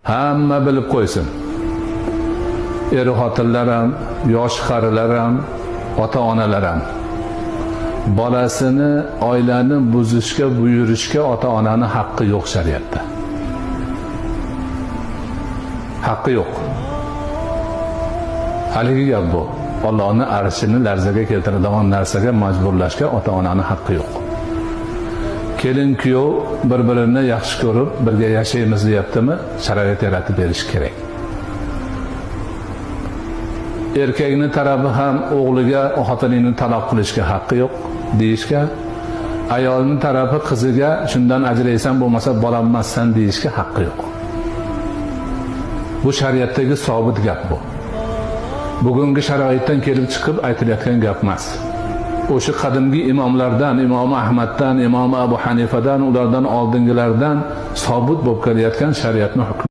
Hamma bilib qo'ysin. Er xotinlar ham, yosh qarilar ham, ota-onalar ham bolasini oilani buzishga buyurishga ota-onani haqqi yo'q shariatda. Haqqi yo'q. Haligi gap bu. Allohning arshini larzaga keltiradigan narsaga majburlashga ota-onani haqqi yo'q. Kelin kuyov bir-birini yaxshi ko'rib, birga yashaymiz deyaptimi? Sharoit yaratib berish kerak. Erkakning tarafi ham o'g'liga xotinini taloq qilishga haqqi yo'q deyishga, ayolning tarafi qiziga shundan ajraysan bo'lmasa bolammassan deyishga haqqi yo'q. Bu shariatdagi sobit gap bu. Bugungi sharoitdan kelib chiqib aytilayotgan gap emas. O'sha qadimgi imomlardan, Imom Ahmaddan, Imom Abu Hanifadan, ulardan oldingilardan sobit bo'lib kelayotgan shariatning hukmi.